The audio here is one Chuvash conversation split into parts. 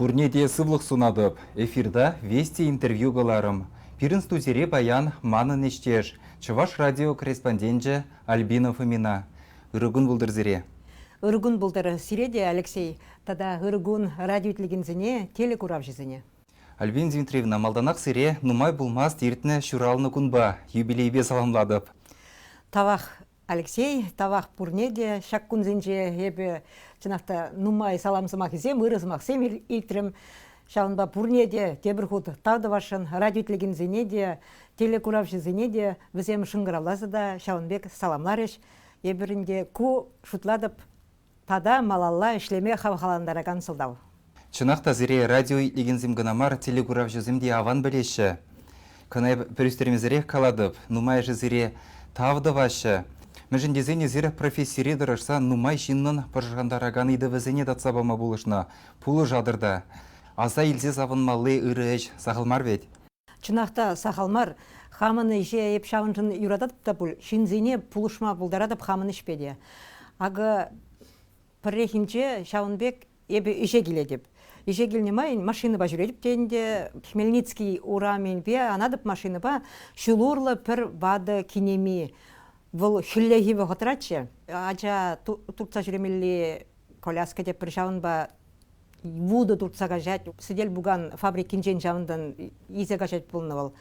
Пурне те сывлӑх сунатӑп. Эфирта Вести интервью кӑларӑм. Пирӗн студире паян манӑн ӗҫтеш, Чӑваш радио корреспонденчӗ Альбина Фомина. Ырӑ кун пултӑр сире. Ырӑ кун пултӑр сире те, Алексей, тата ырӑ кун радио итлекенсене, телекуравҫӑсене. Альбина Дмитриевна, малтанах сире нумай пулмасть иртнӗ ҫуралнӑ кунпа, юбилейпе саламлатӑп. Тавах, Алексей, тавах пурне те. Ҫак кунсенче эпӗ, чӑнах та, нумай салам сӑмахӗсем, ырӑ сӑмахсем илтрӗм. Ҫавӑнпа пурне те тепӗр хут тав тӑвасшӑн, радио итлекенсене те, телекуравҫӑсене те вӗсем шӑнкӑравласа та ҫавӑн пек саламларӗҫ. Эпир ӗнтӗ ку, шутлатӑп, тата малалла ӗҫлеме хавхалантаракан сӑлтав. Чӑнах та сире радио итлекенсем кӑна мар, телекуравҫӑсем те аван пӗлеҫҫӗ. Кӑна эп пӗр ӳстермесӗрех калатӑп, нумайӑшӗ сире тав тӑваҫҫӗ. Мӗншӗн тесен эсир профессире тӑрӑшса нумай ҫыннӑн пӑшӑрхантаракан ыйтӑвӗсене татса пама пулӑшнӑ, пулӑшатӑр та. Аса илсе савӑнмалли ырӑ ӗҫ сахал мар вӗт. Чӑнах та сахал мар. Хамӑн ӗҫе эп ҫавӑншӑн юрататӑп та пуль. Ҫынсене пулӑшма пултаратӑп хамӑн ӗҫпе те. Акӑ пӗррехинче ҫавӑн пек эпӗ ӗҫе килетӗп. Ӗҫе килнӗ май машинӑпа ҫӳретӗп те ӗнтӗ. Хмельницкий урамӗпе анатӑп машинӑпа. Ҫул урлӑ пӗр ватӑ кинеми. Вӑл хӗллехи вӑхӑтраччӗ. Ача туртса ҫӳремелли коляска тепӗр ҫавӑнпа вутӑ туртса каҫать. Сӗтел-пукан фабрикинчен ҫавӑнтан илсе каҫать пулнӑ вӑл.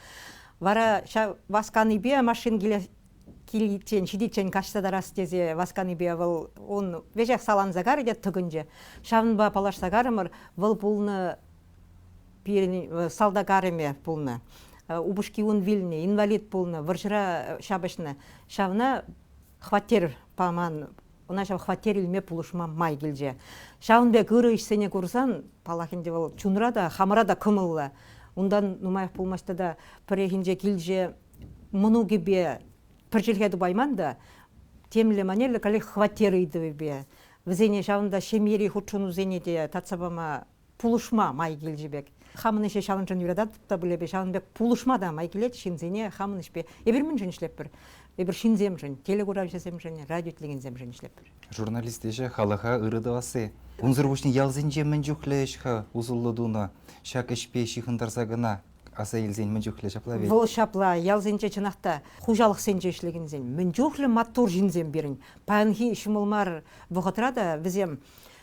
Вара ҫав васканипе машин киличчен, ҫитиччен каҫса тарас тесе васканипе вӑл ун веҫех саланса карӗ те тӑкӑнчӗ. Ҫавӑнпа паллашса карӑмӑр, вӑл пулнӑ пирӗн салтак арӑмӗ пулнӑ. Упӑшки ун вилнӗ, инвалид пулнӑ, вӑрҫӑра ҫапӑҫнӑ. Ҫавна хваттер паман ӑна ҫав хваттер илме пулӑшма май килчӗ. Ҫавӑн пек ырӑ ӗҫсене курсан, паллах ӗнтӗ вӑл чунра та, хамӑра та кӑмӑллӑ. Унтан нумаях пулмасть тата пӗррехинче килчӗ мӑнукӗпе пӗр чӗлхе тупайман та, темле манерлӗ каллех хваттер ыйтӑвӗпе. Вӗсене ҫавӑнта ҫемьери хутшӑнусене те татса пама пулӑшма май килчӗ пек. Хамӑн ӗҫе ҫавӑншӑн юрататӑп та пуль эпӗ, ҫавӑн пек пулӑшма та май килет ҫынсене хамӑн ӗҫпе. Эпир мӗншӗн ӗҫлетпӗр? Эпир ҫынсемшӗн, телекуравҫӑсемшӗн, радио итлекенсемшӗн ӗҫлетпӗр. Журналист ӗҫӗ халӑха ырӑ тӑвасси. Унсӑр пуҫне ялсенче мӗн чухлӗ ӗҫ-ха усӑллӑ тунӑ ҫак ӗҫпе ҫыхӑнтарса кӑна аса илсен мӗн чухлӗ ҫапла вӗт? Вӑл ҫапла, ялсенче чӑнах та хуҫалӑхсенче ӗҫлекенсен мӗн чухлӗ маттур ҫынсем пирӗн. Паянхи ҫӑмӑл мар вӑхӑтра та вӗсем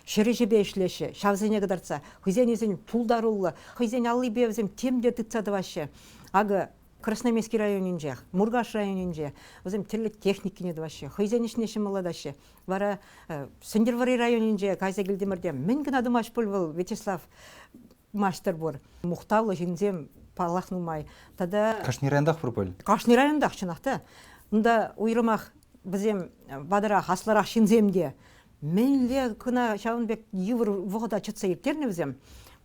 ҫӗр ӗҫӗпе ӗҫлеҫҫӗ, ҫавсене кӑтартса. Хӑйсен вӗсен пултаруллӑ, хӑйсен аллипе вӗсем тем те тытса тӑваҫҫӗ. Акӑ Красноармейски районӗнчех, Муркаш районӗнче вӗсем тӗрлӗ техникине тӑваҫҫӗ, хӑйсен ӗҫне ҫӑмӑллатаҫҫӗ. Вара Сӗнтӗрвӑрри районӗнче кайса килтӗмӗр те мӗн кӑна тумасть пуль вӑл Вячеслав маҫтӑр пур. Мухтавлӑ ҫынсем паллах нумай. Тата Кашни районтах пур пуль? Кашни районтах чӑнах та. Унта уйрӑмах вӗсем ватӑрах, аслӑрах ҫынсем те Мӗнле кӑна ҫавӑн пек йывӑр вӑхӑта чӑтса ирттернӗ вӗсем.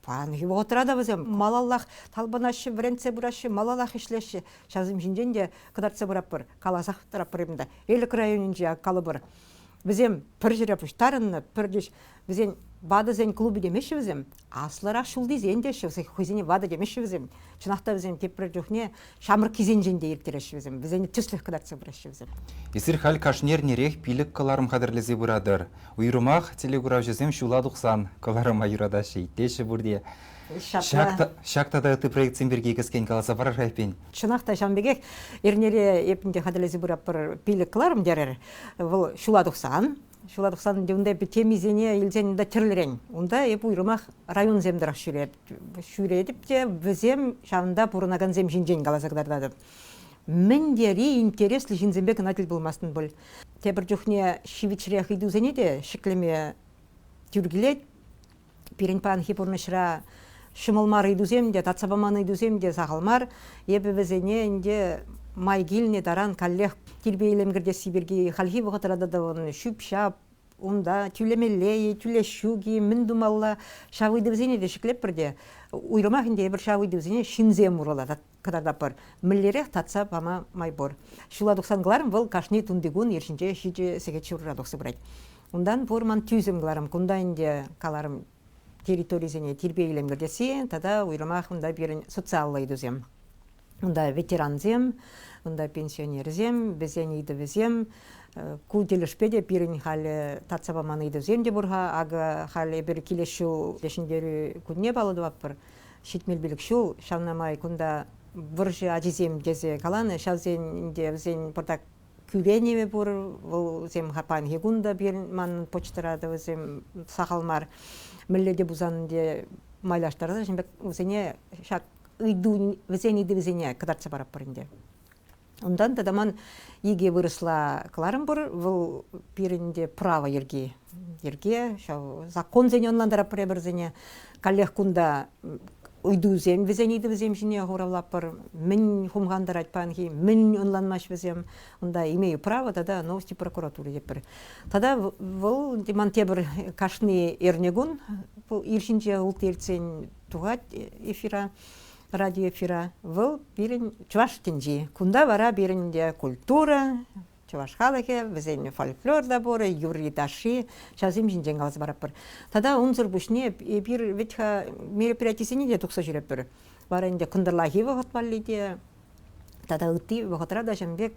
Паянхи вӑхӑтра та вӗсем малаллах талпӑнаҫҫӗ, вӗрентсе пыраҫҫӗ, малаллах ӗҫлеҫҫӗ. Ҫавсем ҫинчен те кӑтартса пыратпӑр, каласах тӑратпӑр унта. Элӗк районӗнче калӑпӑр. Вӗсем пӗр ҫӗре пуҫтарӑннӑ, пӗр вӗсен ватӑсен клубӗ темеҫҫӗ вӗсем, аслӑрах ҫултисен теҫҫӗ, хӑйсене ватӑ темеҫҫӗ вӗсем. Чӑнах та вӗсем тепӗр чухне ҫамрӑккисенчен те ирттереҫҫӗ вӗсем, вӗсене тӗслӗх кӑтартса пыраҫҫӗ вӗсем. Эсир халь кашни эрнерех пилӗк кӑларӑм хатӗрлесе пыратӑр. Уйрӑмах телекуравҫӑсем ҫула тухсан кӑларӑма юратаҫҫӗ, итлеҫҫӗ пурте. Ҫапла. Ҫак тата ытти проектсем пирки кӗскен каласа парар-ха эппин. Чӑнах та ҫавӑн пекех эрнере эп ӗнтӗ хатӗрлесе пыратпӑр пилӗк кӑларӑм терӗр. Вӑл ҫула тухсан Ҫула тухсан ӗнтӗ унта эпӗ темисене илсен унта тӗрлӗрен. Унта эп уйрӑмах районсем тӑрӑх ҫӳретӗп те вӗсем ҫавӑнта пурӑнакансем ҫинчен каласа кӑтартатӑп. Мӗн тери интереслӗ ҫынсемпе кӑна тӗл пулмастӑн пуль. Тепӗр чухне ҫивӗчрех ыйтусене те ҫӗклеме тӳр килет. Пирӗн паянхи пурнӑҫра ҫӑмӑл мар ыйтусем те, татса паман ыйтусем те сахал мар. Эпӗ вӗсене ӗнтӗ май килнӗ таран каллех тирпей-илем кӗртесси пирки хальхи вӑхӑтра та тӑвӑн ҫӳп-ҫап, унта тӳлемелле-и, тӳлес ҫук-и, мӗн тумалла, ҫав ыйтӑвсене те ҫӗклетпӗр те. Уйрӑмах ӗнтӗ эпир ҫав ыйтусене ҫынсем урлӑ кӑтартатпӑр. Мӗнлерех татса пама май пур. Ҫула тухсан кӑларӑм вӑл кашни тунтикун ир ҫинче ҫичӗ сехет ҫурра тухса пырать. Унтан пур ман тӳсӗм кӑларӑм. Кунта ӗнтӗ каларӑм территорисене тирпей-илем кӗртесси тата уйрӑмах унта пирӗн социаллӑ ыйтусем. Унта ветерансем, унта пенсионерсем, вӗсен ыйтӑвӗсем. Ку тӗлӗшпе те пирӗн халӗ татса паман ыйтусем те пур-ха. Акӑ халь эпир килес ҫул Ҫӗнтерӳ кунне паллӑ тӑватпӑр. 75 ҫул. Ҫавна май кунта вӑрҫӑ ачисем тесе каланӑ. Ҫавсен ӗнтӗ вӗсен пӑртак кӳренӗвӗ пур. Вӑлсем паянхи кун та пирӗн манӑн почтӑра та вӗсем сахал мар. Мӗнле те пулсан ӗнтӗ майлаштарса ҫын пек вӗсене ҫак ыйту вӗсен ыйтӑвӗсене кӑтартса паратпӑр ӗнтӗ. Унтан тата ман икӗ вырӑсла кӑларӑм пур. Вӑл пирӗн те право йӗрки. Йӗрке, ҫав законсене ӑнлантаратпӑр эпӗрсене. Каллех кунта ыйтусем, вӗсен ыйтӑвӗсем ҫине хуравлатпӑр. Мӗн хумхантарать паянхи, мӗн ӑнланмасть вӗсем. Унта имею право тата новости прокуратуры тетпӗр. Тата вӑл ман тепӗр кашни эрнекун ир ҫинче улттӑ иртсен тухать эфира, радиоэфира. Вӑл пирӗн чӑваш тӗнчи. Кунта вара пирӗн те культура, чӑваш халӑхӗ, вӗсен фольклор та пур, юрри-ташши, ҫавсем ҫинчен каласа паратпӑр. Тата унсӑр пуҫне эпир вӗт-ха мероприятисене те тухса ҫӳретпӗр. Вара ӗнтӗ кӑнтӑрлахи вӑхӑт валли те тата ытти вӑхӑтра та ҫавӑн пек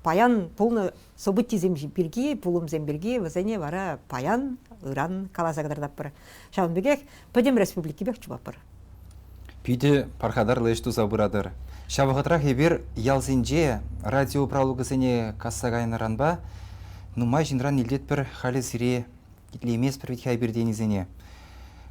паян пулнӑ событисем пирки, пулӑмсем пирки вӗсене вара паян, ыран каласа кӑтартатпӑр. Ҫавӑн пекех пӗтӗм республикипех чупатпӑр. Питӗ пархатарлӑ ӗҫ туса пыратӑр. Ҫав вӑхӑтрах эпир ялсенче радио пралукӗсене касса кайнӑранпа нумай ҫынран илтетпӗр халӗ сире итлейместпӗр вӗт-ха эпир тенисене.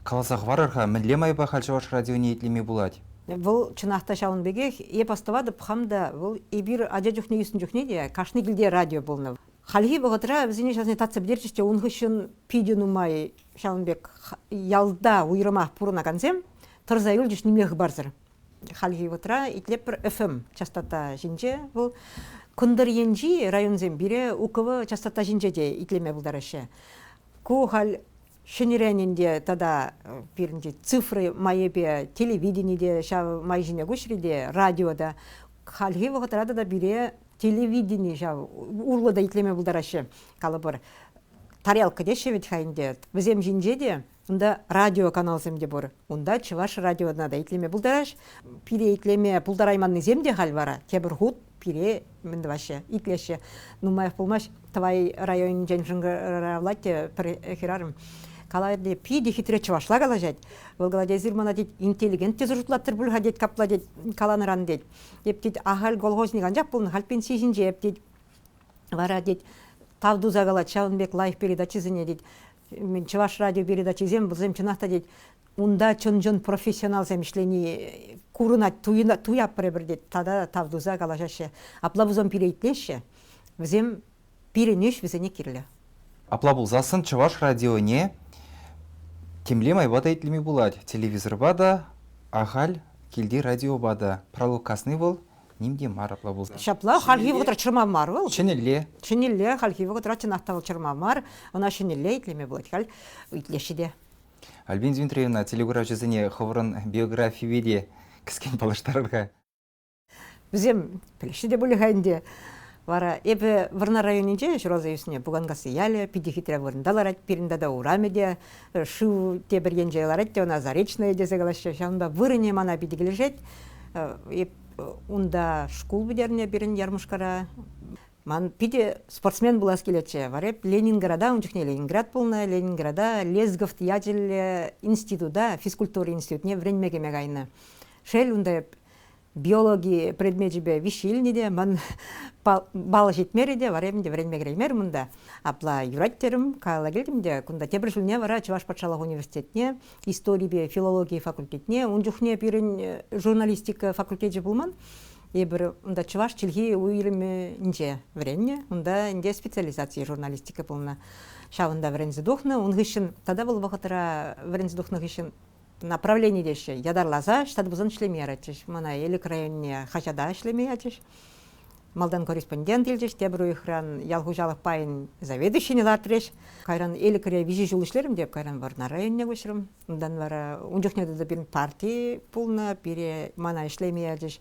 Каласа хӑварӑр-ха, мӗнле майпа халь чӑваш радионе итлеме пулать? Вӑл чӑнах та ҫавӑн пекех. Эп астӑватӑп хам та, вӑл эпир ача чухне ӳснӗ чухне те кашни килте радио пулнӑ. Хальхи вӑхӑтра вӗсене ҫавсене татса пӗтерчӗҫ те ун хыҫҫӑн питӗ нумай ҫавӑн пек ялта уйрӑмах пурӑнакансем тӑрса юлчӗҫ ниме хыпарсӑр. Хальхи вӑхӑтра итлетпӗр FM частота ҫинче вӑл. Кӑнтӑр енчи районсем пире УКВ частота ҫинче те итлеме пултараҫҫӗ. Ку халь ҫӗнӗрен ӗнтӗ тата пирӗн те цифра майӗпе телевидени те ҫав май ҫине куҫрӗ те, радио та. Хальхи вӑхӑтра тата пире телевидени ҫав урлӑ та итлеме пултараҫҫӗ. Калӑпӑр, тарелка теҫҫӗ вӗт-ха ӗнтӗ. Вӗсем ҫинче те унта радиоканалсем те пур. Унта чӑваш радиона та итлеме пултараҫ. Пире итлеме пултарайманнисем те халь вара тепӗр хут пире мӗн тӑваҫҫӗ, итлеҫҫӗ. Нумаях пулмасть Тӑвай районӗнчен шӑнкӑравлать те пӗр хӗрарӑм. Калать те, питӗ хитре чӑвашла калаҫать. Вӑл калать, эсир мана тет, интеллигент тесе шутлаттӑр пуль-ха тет, капла тет, каланӑран тет. Эп тет, ахаль колхозник анчах пулнӑ, халь пенси ҫинче эп тет. Вара тет, тав туса калать, ҫавӑн пек лайӑх передачӑсене тет. Чӑваш радио передачисем вӗсем чӑнах та тет, унта чӑн-чӑн профессионалсем ӗҫлени курӑнать, туяппӑр эпир тет, тата тав туса калаҫаҫҫӗ. Апла пулсан пире итлеҫҫӗ. Вӗсем пирӗн ӗҫ вӗсене кирлӗ. Апла пулсассӑн чӑваш радионе темле майпа та итлеме пулать. Телевизорпа та, ахаль килти радиопа та. Пралук касни вӑл ним те мар апла пулсан. Ҫапла, хальхи вӑхӑтра чӑрмав мар вӑл. Ҫӗнӗлле. Ҫӗнӗлле, хальхи вӑхӑтра чӑнах та вӑл чӑрмав мар. Ӑна ҫӗнӗлле итлеме пулать. Халь итлеҫҫӗ те. Альбина Дмитриевна, телекуравҫӑсене хӑвӑрӑн биографипе те кӗскен паллаштарӑр-ха. Вӗсем пӗлеҫҫӗ те пулӗ-ха ӗнтӗ. Вара эпӗ Вӑрнар районӗнче ҫуралса ӳснӗ Пуканкасси ялӗ питӗ хитре вырӑнта ларать. Пирӗн тата урамӗ те шыв тепӗр енче ларать те ӑна Заречная тесе калаҫҫӗ. Ҫавӑнпа вырӑнӗ мана питӗ килӗшет. Эп унта шкул пӗтернӗ пирӗн Ярмушкара. Ман питӗ спортсмен пулас килетчӗ. Вара эп Ленинграда, ун чухне Ленинград пулнӑ, Ленинграда Лезговт ячӗллӗ института, физкультура институтне вӗренме кӗме кайнӑ. Шел, унта эп биологи предмечӗпе виҫҫӗ илнӗ те ман балл ҫитмерӗ те вара ӗнтӗ вӗренме кӗреймерӗм унта. Апла юрать терӗм, каялла килтӗм те кунта тепӗр ҫулне вара Чӑваш патшалӑх университетне историпе филологи факультетне ун чухне пирӗн журналистика факультечӗ пулман. Эпир унта чӑваш чӗлхи уйрӑмӗнче вӗреннӗ. Унта ӗнтӗ специализаци журналистика пулнӑ. Ҫавӑнта вӗренсе тухнӑ. Ун хыҫҫӑн тата вӑл вӑхӑтра вӗренсе тухнӑ хыҫҫӑн направлени теҫҫӗ. Ятарласа штат пулсан ӗҫлеме яратчӗҫ. Мана Элӗк районне хаҫата ӗҫлеме ячӗҫ. Малтан корреспондент илчӗҫ, тепӗр уйӑхран ял хуҫалӑх пайӗн заведующине лартрӗҫ. Кайран Элӗкре виҫӗ ҫул ӗҫлерӗм те кайран Вӑрнар районне куҫрӑм. Унтан вара ун чухне тата пирӗн парти пулнӑ, пире мана ӗҫлеме ячӗҫ.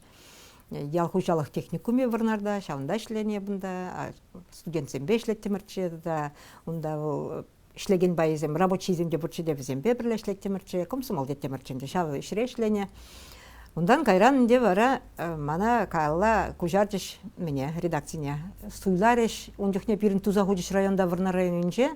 Ял хуҫалӑх техникумӗ Вӑрнарта, ҫавӑнта ӗҫленӗ кунта. Студентсемпе ӗҫлеттӗмӗрччӗ тата унта вӑл ӗҫлекен пайӗсем, рабочисем те пурччӗ те вӗсемпе пӗрле ӗҫлеттӗмӗрччӗ, комсомол теттӗмӗрччӗ ӗнтӗ, ҫав ӗҫре ӗҫленӗ. Унтан кайран ӗнтӗ вара мана каялла куҫарчӗҫ мӗне редакцине. Суйларӗҫ. Ун чухне пирӗн туса хучӗҫ районта Вӑрнар районӗнче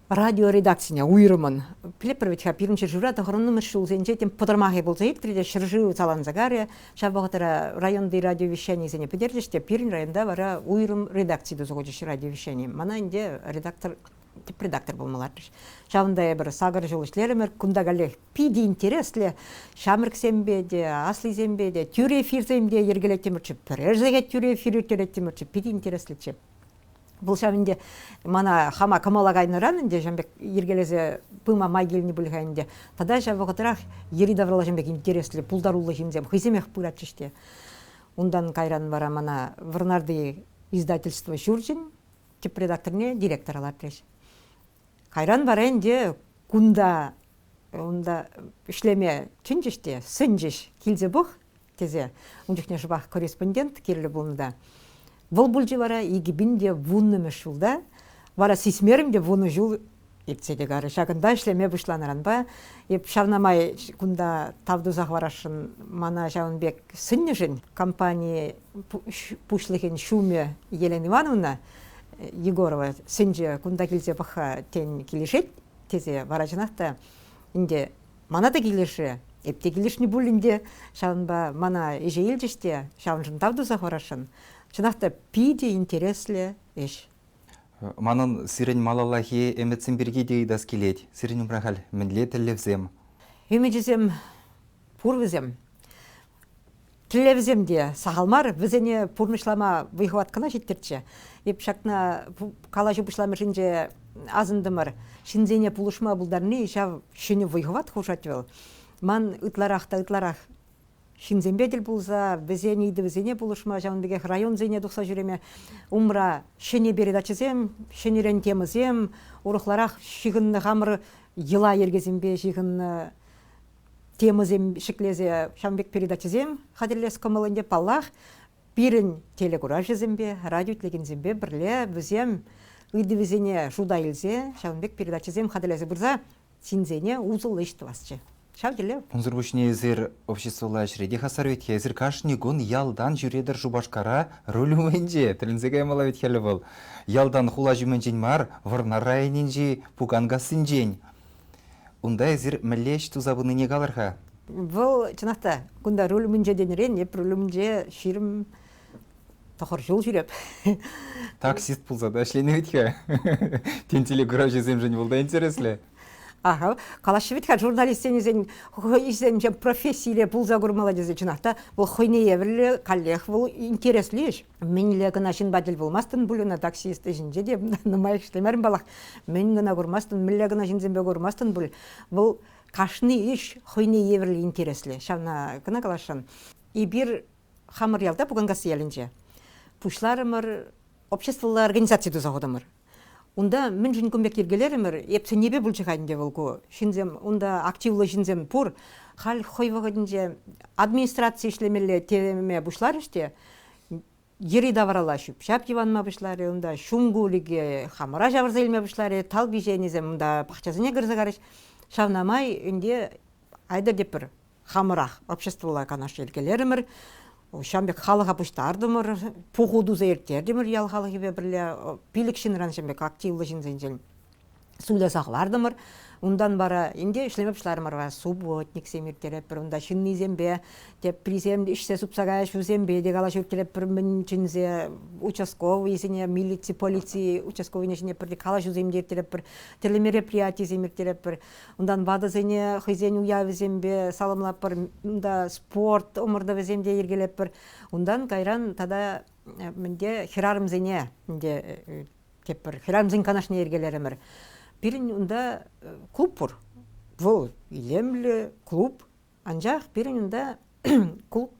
радио редакцине уйрӑмӑн. Пӗлетпӗр вӗт-ха, пирӗн ҫӗршывра тӑхӑрӑннӑмӗш ҫулсенче тем пӑтӑрмахӗ пулса иртрӗ те ҫӗршыв саланса карӗ. Ҫав вӑхӑтра районти радиовещанисене пӗтерчӗҫ те пирӗн районта вара уйрӑм редакци туса хучӗҫ радиовещани. Мана ӗнтӗ редактор тӗп редактор пулма лартрӗҫ. Ҫавӑнта эпир сакӑр ҫул ӗҫлерӗмӗр. Кунта каллех питӗ интереслӗ. Ҫамрӑксемпе те, аслисемпе те тӳрӗ эфирсем те йӗркелеттӗмӗрччӗ. Пӗрер сехет тӳрӗ эфир ирттереттӗмӗрччӗ. Питӗ интереслӗччӗ. Вӑл ҫав ӗнтӗ мана хама кӑмӑла кайнӑран ӗнтӗ ҫавӑн пек йӗркелесе пыма май килнӗ пуль-ха ӗнтӗ. Тата ҫав вӑхӑтрах йӗри-тавралла ҫавӑн пек интереслӗ, пултаруллӑ ҫынсем хӑйсемех пыратчӗҫ те. Унтан кайран вара мана Вӑрнарти издательство ҫурчӗн тӗп редакторне директора лартрӗҫ. Кайран вара ӗнтӗ кунта унта ӗҫлеме чӗнчӗҫ те сӗнчӗҫ, килсе пӑх тесе. Ун чухне шӑпах корреспондент кирлӗ пулнӑ та. Вӑл пулчӗ вара 2010-мӗш ҫулта. Вара сисмерӗм те вунӑ ҫул иртсе те карӗ. Ҫакӑнта ӗҫлеме пуҫланӑранпа эп ҫавна май кунта тав туса хӑварасшӑн мана ҫавӑн пек сӗннӗшӗн компани пуҫлӑхӗн ҫумӗ Елена Ивановна Егорова сӗнчӗ кунта килсе пӑх-ха, тен, килӗшет тесе. Вара чӑнах та ӗнтӗ мана та килӗшрӗ, эп те килӗшнӗ пуль ӗнтӗ. Ҫавӑнпа мана ӗҫе илчӗҫ те ҫавӑншӑн тав туса хӑварасшӑн. Чӑнах та питӗ интереслӗ ӗҫ. Манӑн сирӗн малаллахи ӗмӗтсем пирки те ыйтас килет. Сирӗн умра халь мӗнле тӗллевсем? Ӗмӗчӗсем пур вӗсем. Тӗллевсем те сахал мар, вӗсене пурнӑҫлама вӑй-хӑват кӑна ҫиттӗрччӗ. Эп ҫакна калаҫу пуҫламӑшӗнче асӑнтӑмӑр. Ҫынсене пулӑшма пултарни ҫав ҫӗнӗ вӑй-хӑват хушать вӑл. Ман ытларах та ытларах ҫынсемпе тӗл пулса вӗсен ыйтӑвӗсене пулӑшма, ҫавӑн пекех районсене тухса ҫӳреме умра ҫӗнӗ передачӑсем, ҫӗнӗрен темӑсем, урӑхларах ҫыхӑннӑ хамӑр йӑла-йӗркесемпе ҫыхӑннӑ темӑсем ҫӗклесе ҫавӑн пек передачӑсем хатӗрлес кӑмӑл ӗнтӗ, паллах, пирӗн телекуравҫӑсемпе, радио итлекенсемпе пӗрле вӗсем ыйтӑвӗсене шута илсе ҫавӑн пек передачӑсем хатӗрлесе пырса ҫынсене усӑллӑ ӗҫ тӑвасчӗ. Ҫав тӗллев. Унсӑр пуҫне эсир обществӑлла ӗҫре те хастар вӗт-ха. Эсир кашни кун ялтан ҫӳретӗр Шупашкара руль умӗнче. Тӗлӗнсе каймалла вӗт халӗ вӑл. Ялтан хула ҫумӗнчен мар, Вӑрнар районӗнчи Пуканкассинчен. Унта эсир мӗнле ӗҫ туса пынине калӑр-ха. Вӑл, чӑнах та, кунта руль умӗнче тенӗрен эп руль умӗнче 29 ҫул ҫӳреп. Таксист пулса та ӗҫленӗ вӗт-ха. Тен, телекуравҫӑсемшӗн вӑл та интереслӗ. Аха, калаҫҫӗ вӗт-ха журналистсен хӑйсенче профессире пулса курмалла тесе чӑнах та вӑл хӑйне евӗрлӗ каллех вӑл интереслӗ ӗҫ. Мӗнле кӑна ҫынпа тӗл пулмастӑн пуль ӑна таксист ӗҫӗнче те нумай ӗҫлемерӗм паллах. Мӗн кӑна курмастӑн, мӗнле кӑна ҫынсемпе курмастӑн пуль. Вӑл кашни ӗҫ хӑйне евӗрлӗ интереслӗ. Ҫавна кӑна каласшӑн. Эпир хамӑр ялта Пуканкасси ялӗнче пуҫларӑмӑр обществӑлла организаци туса хутӑмӑр. Унта мӗншӗн кун пек йӗркелерӗмӗр, эп сӗннипе пулчӗ-ха ӗнтӗ вӑл ку. Ҫынсем, унта активлӑ ҫынсем пур. Халь хӑй вӑхӑтӗнче администраци ӗҫлемелле теме пуҫларӗҫ те, йӗри-тавралла ҫӳп-ҫап йӑванма пуҫларӗ унта, ҫум курӑкӗ хамӑра ҫавӑрса илме пуҫларӗ, тал пиҫенӗсем унта пахчасене кӗрсе карӗҫ. Ҫавна май ӗнтӗ айтӑр тепӗр хамӑрах обществӑлла канаш йӗркелерӗмӗр, ҫавӑн пек халӑха пуҫтартӑмӑр, пуху туса ирттертӗмӗр ял халӑхӗпе пӗрле, пилӗк ҫынран ҫавӑн пек активлӑ ҫынсенчен суйласа хӑвартӑмӑр. Унтан вара ӗнтӗ ӗҫлеме пуҫларӑмӑр вара субботниксем ирттеретпӗр, унта ҫыннисемпе, теприсем ӗҫсе супса каяҫ, вӗсемпе те калаҫу ирттеретпӗр, мӗн чӗнсе участковыйсене, милици, полици участковыйне чӗнетпӗр те калаҫусем те ирттеретпӗр, тӗрлӗ мероприятисем ирттеретпӗр. Унтан ватӑсене хӑйсен уявӗсемпе саламлатпӑр, унта спорт ӑмӑртӑвӗсем те йӗркелетпӗр. Унтан кайран тата мӗнте хӗрарӑмсене ӗнтӗ тепӗр хӗрарӑмсен канашне йӗркелерӗмӗр. Пирӗн унта клуб пур. Вӑл илемлӗ клуб, анчах пирӗн унта клуб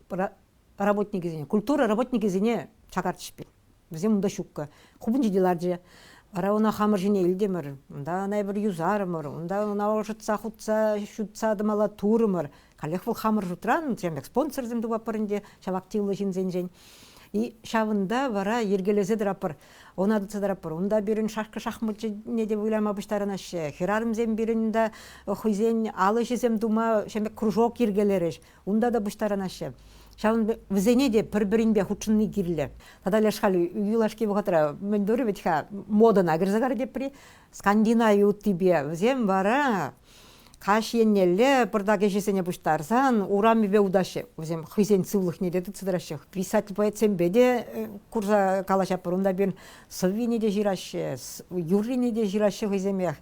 работникӗсене, культура работникӗсене чакарчӗҫ пир. Вӗсем унта ҫуккӑ. Хупӑнчӗ те ларчӗ. Вара ӑна хамӑр ҫине илтӗмӗр. Унта ӑна эпир юсарӑмӑр, унта ӑна ӑшӑтса, хутса, ҫутса тӑмалла турӑмӑр. Каллех вӑл хамӑр шутран, тем пек спонсорсем тупатпӑр ӗнтӗ ҫав активлӑ ҫынсенчен. И ҫавӑнта вара йӗркелесе тӑратпӑр. Ӑна тытса тӑратпӑр. Унта пирӗн шашка шахматне те выляма пуҫтарӑнаҫҫӗ. Хӗрарӑмсем пирӗн унта хӑйсен ал ӗҫӗсем тума ҫавӑн пек кружок йӗркелерӗҫ. Унта та пуҫтарӑнаҫҫӗ. Ҫавӑн пек вӗсене те пӗр-пӗринпе хутшӑнни кирлӗ. Тата леш халь юлашки вӑхӑтра мӗн турӗ вӗт-ха модӑна кӗрсе карӗ тепри. Скандинави уттипе вӗсем вара каҫ еннелле пӑртак ӗҫӗсене пуҫтарсан урамӗпе утаҫҫӗ. Вӗсем хӑйсен сывлӑхне те тытса тӑраҫҫӗ. Писатель-поэтсемпе те курса калаҫатпӑр. Унта пирӗн сӑввине те ҫыраҫҫӗ, юррине те ҫыраҫҫӗ хӑйсемех.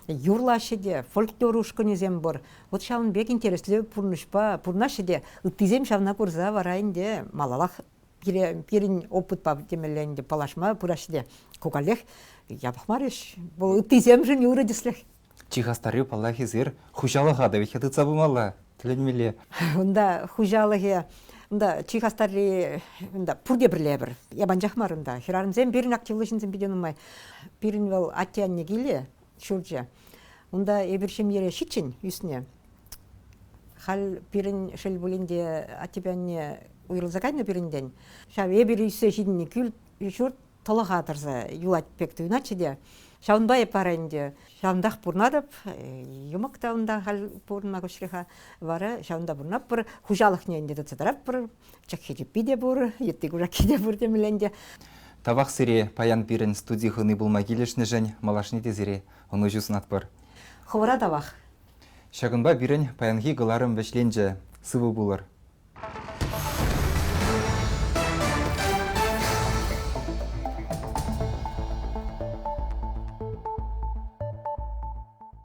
Юрлаҫҫӗ те, фольклор ушкӑнӗсем пур. Вот ҫавӑн пек интереслӗ пурнӑҫпа пурӑнаҫҫӗ те ыттисем ҫавна курса вара ӗнтӗ малаллах пире пирӗн опытпа темелле ӗнтӗ паллашма пыраҫҫӗ те. Ку каллех япӑх мар ӗҫ. Вӑл ыттисемшӗн ырӑ тӗслӗх. Чи хастарри, паллах, эсир хуҫалӑха та вӗт-ха тытса пымалла. Тӗлӗнмелле. Унта хуҫалӑхӗ, унта чи хастарри, унта пурте пӗрле пӗр. Эп анчах мар унта. Хӗрарӑмсем пирӗн активлӑ ҫынсем питӗ нумай. Пирӗн вӑл атте-анне килӗ ҫурчӗ. Унта эпир ҫемьере ҫиччӗн ӳснӗ. Халь пирӗн шел пулин те аттепе анне уйрӑлса кайнӑ пирӗнтен. Ҫав эпир ӳссе ҫитӗннӗ кӳл ҫурт тӑлӑха тӑрса юлать пек туйӑнатчӗ те. Ҫавӑнпа эп вара ӗнтӗ ҫавӑнтах пурӑнатӑп. Йӑмӑк та унта халь пурӑнма куҫрӗ-ха. Вара ҫавӑнта пурӑнатпӑр. Хуҫалӑхне ӗнтӗ тытса тӑратпӑр. Чӑххи-чӗппи те пур, йытти-кушакки те пур темелле ӗнтӗ. Тавах сире паян пирӗн студи хӑни пулма килӗшнӗшӗн, малашне те сире ӑнӑҫу сунатпӑр. Хӑвӑра тавах. Ҫакӑнпа пирӗн паянхи кӑларӑм вӗҫленчӗ. Сывӑ пулӑр.